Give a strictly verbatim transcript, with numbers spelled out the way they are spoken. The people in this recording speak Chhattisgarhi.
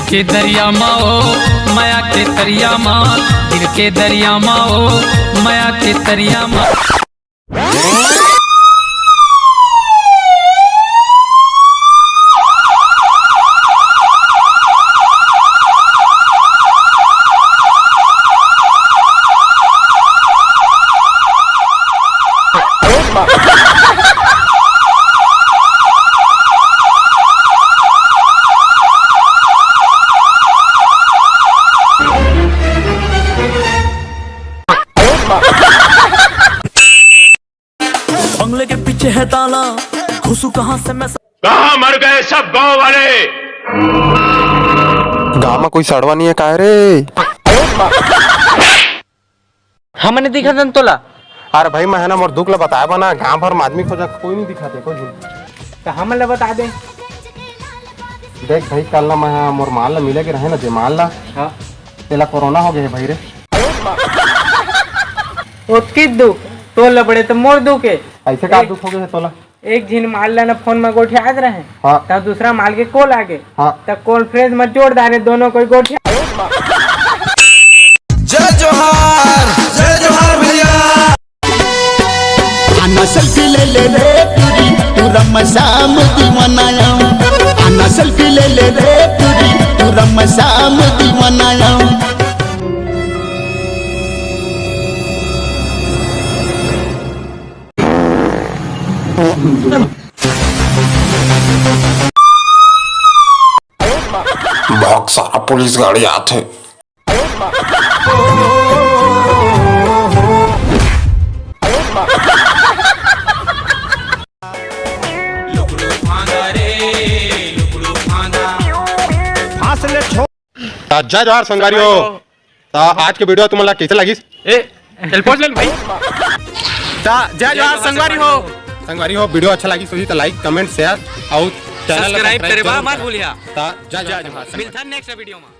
के दरिया मा ओ, मया के तरिया मा, दिल के दरिया मा ओ, मया के तरिया मा। बंगले के पीछे है ताला, घुसू कहाँ से मैं? कहाँ मर गए सब गांव वाले? गांव में कोई सड़वा नहीं है काय रे? हमन नहीं दिखत हन तोला। अरे भाई, मैं ह ना मोर दुख ला बताए बना, गांव भर में आदमी खोजा, कोई नहीं दिखत हे, कोई नहीं। तो हमन ला बता दे। देख भाई, कल ना मैं ह मोर माल ला मिले के रहे ना, जे माल ला, हाँ। तेला कोरोना हो गए हे भाई रे। ओतकी दुख तोला बड़े तो मोर दुख हे। ऐसे का एक दुख हो गए हे तोला? एक झिन माल ला ना फोन में गोठियात रहे, हाँ। तब दूसरा माल के कॉल आ गे, हाँ। तब कॉल फ्रेंड में जोड़ डारे, दोनों कोई गोठिया। जय जोहार, जय जोहार भैया। आना सेल्फी ले ले रे टूरी, तू रम श्याम दीवाना आम। आना सेल्फी ले ले रे टूरी, तू रम श्याम दीवाना आम। भाग, सारा पुलिस गाड़ी आथे। त जय जोहार संगवारी हो। त आज के वीडियो तुमन ला कैसे लगिस? ए, चल पहुंच ले भाई। त जय जोहार संगवारी हो। संगवारी हो, वीडियो अच्छा लगिस होही त like, comment, share अउ चैनल ला subscribe करे बर मत भूलिहा। त जय जोहार संगवारी। मिलथन नेक्स्ट वीडियो में।